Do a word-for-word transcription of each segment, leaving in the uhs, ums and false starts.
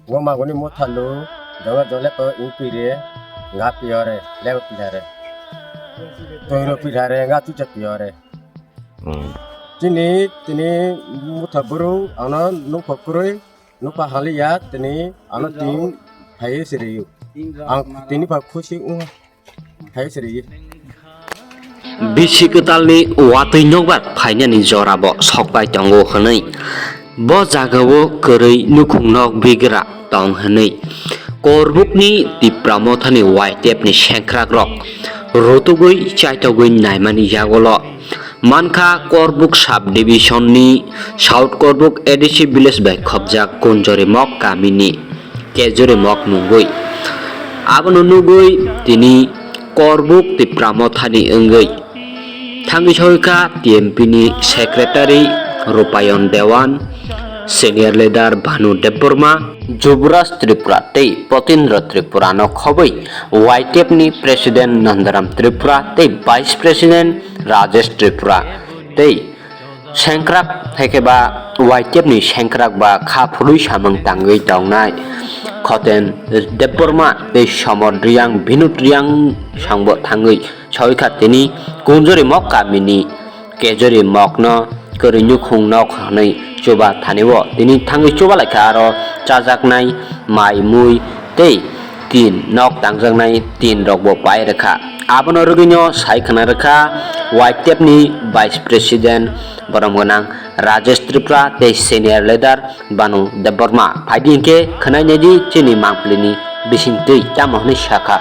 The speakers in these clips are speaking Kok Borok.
Ngo magoni motha lu, joga jole to ing pire, nga piore, lego pirare. Toiro pirare, nga tuja piore. Hmm. Tini, tini motha buru, ano nukha kurui, nukha haliya, tini ano ting phaiye siriyu. Ang tini pha khusi ung. Hai siri. Bisi kwtalni watwi nokbar phainani jorabo sokpai tongo hwnwi bo jagao kwrwi nukhung nok bigra tong hwnwi Korbukni Tipra Mothani Y T F ni sengkrakrok rutugwi chaitogwi naimani yagolo mankha Korbuk sub division ni South Korbuk A D C village bai khopjak Kunjori Mok kamini. Kejuri Mok nungwi. Abono nugwi tini Korbuk Tipra Mothani wngwi thangwi soikha T M P ni secretary Rupayon Dewan, senior leader Bhanu Debbarma, Jubraj Tripura tei Potindra Tripura no khobwi Y T F ni president Nandaram Tripura tei vice president Rajesh Tripura tei Sengkrak hai khe ba Y T F ni sengkrak ba kha phului samung tangwi tongnai Khoten Debbarma tei Somod Riyang, Binod Riyang sangbo thangwi sawi kha tini Kunjori Mok kamini Kejori Mokno kwrwi nukhung nok hwnwi chuba thani-o tini thangwi chuba lai kha aro chajaknai mai mui tei tin nok tangjaknai tin rokbo pai rwkha. Abono rwgwino sai khna rwkha Y T F ni Vice President borom gwnang Rajesh Tripura tei Senior Leader Banu Debbarma. Phaidi hinkhe khwnai naidi chini mangpili ni bisingtwi tamo hwnwi sakha.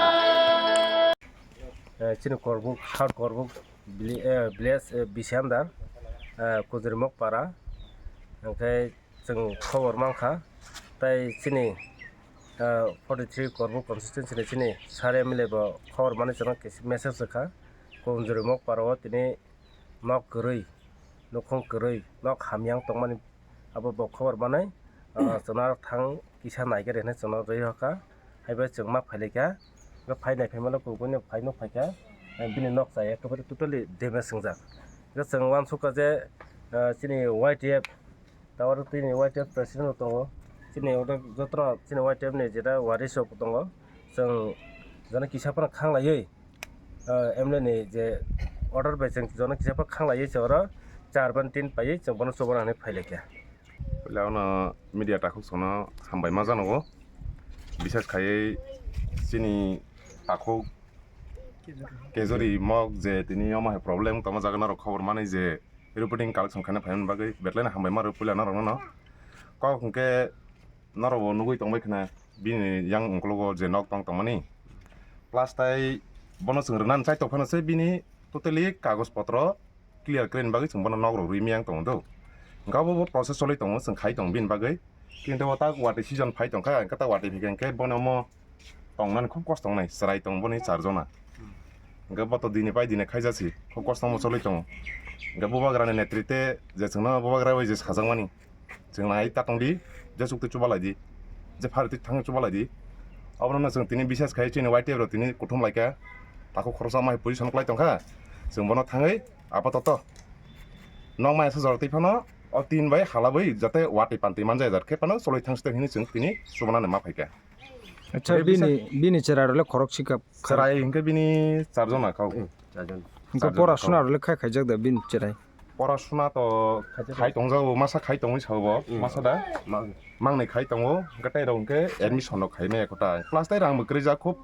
Eh, chini Korbuk, South Korbuk village, eh, Bisianda, eh, Kujrimok para, hwnkhe chwng khobor mankha, tei chini, ah, forty three Korbuk constituency ni chini sir M L A bo khobor mani chwngno kis-, message rwkha, Kunjuri Mok para o tini nok kwrwi, nukhung kwrwi, nok hamyang tongmani abo bo khobor manwi, ah, chwngno thang kisa naikhe rw hinwi chwngno rwi hokha, haibai chwng ma phailaikha, hwnkhe phai nai phaimano kubui no phai nuk phaikha, bini nok chaya totally damage wngjak, hwnkhe chwng uansukha je, ah, chini Y T F Tabuk tini Y T F president bo tongo. Chini oro jotono chini Y T F ni jeta waris rok tongo. Chwng jono kisa phano khanglaiwi, ah, M L A ni je order bai chwng jono kisa phano khanglaiwi se oro char ban tin paiwi chwng bono chubana hinwi phailaikha. Puila ono media takhuk sono hambai ma janogo. Bisas khaiwi chini takhuk Kejori Mok je tini omo hai problem tongma jaga norok khobor manwi je reporting collection khaina phaimani bagwi betlaino hambai ma rw puila norokno no. Kok hwnkhe norokbo nugwi tongbai khna bini yang ungkulugo je nok tong tongmani. Plus tai bono chwng rwnani chai tongphano se bini totally kagoj potro clear khlaini bagwi chwng bono nok rok rwimani yang tongo do. Hwnkhe obo bo process choli tongo, chwng khai tongo bini bagwi. Kintu o tak watwi season phai tongkha, hwnkhe tak watwi phikha hwnkhe bono omo tongnani khub kosto wngnai, chwrai tongo boni char jona. Hwnkhe bo to dini pai dini khaijasi, khub kosto omo choli tongo. Hwnkhe bubagrani netrite je chwngno bubagra bai je sajakmani, chwng nai ta tongdi, je chukti chubalai di, je pharitwi thangwi chubalai di. Obono chwng tini bises khai chini Y T F rok tini kuthum laikha, takhuk khoroksa mai position kwlai tongkha, chwng bono thangwi apatoto nokmai asajak twi phano o tin bai halabwi jate watwi pantwi manjak jar khe phano choloi thangsi tong hini chwng tini chubanani ma phaikha. Acha, tei bini, bisa- bini chwrai rok le khorok sikha. Chwrai hwnkhe bini char jona kau. Hmm, char jon. Hwnkhe char jona pora kau. Suna rok le khai khaijak da bini chwrai? Pora suna to khai tongjao, masa khai tongwi sao bo, hmm, masa da? Ma- Mangnwi khai tongo, hwnkhe tei rok hwnkhe admission rok khai maya kota. Plus tei rang bo kwrwi jak khub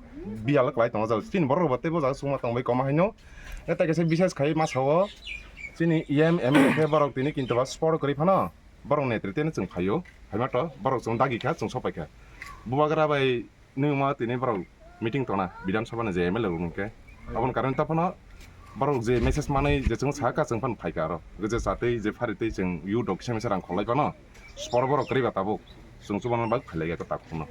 biyal kwlai tongo jao. Chini borok rok bo tei bo jaga chuma tongbai koma haino. Hwnkhe tei kaisa bises khai masa o chini E M, M L A khe borok tini kintu ba sport kwrwi phano. Borok netrite no chwng phaio, phaima to borok chwng dagi kha, chwng sopai kha. Bubagra bai nwngma tini borok meeting tongna Bidhan Sabha ni je M L A rok hwnkhe. Aboni karon ta phano borok je message manwi je chwng sa kha chwng phano phai kha aro. Je chatwi je pharitwi chwng youth rok kisa misa rang kholai phano sport borok kwrwi ba tabuk chwng chubanani bagwi phai lai kha takhuk no.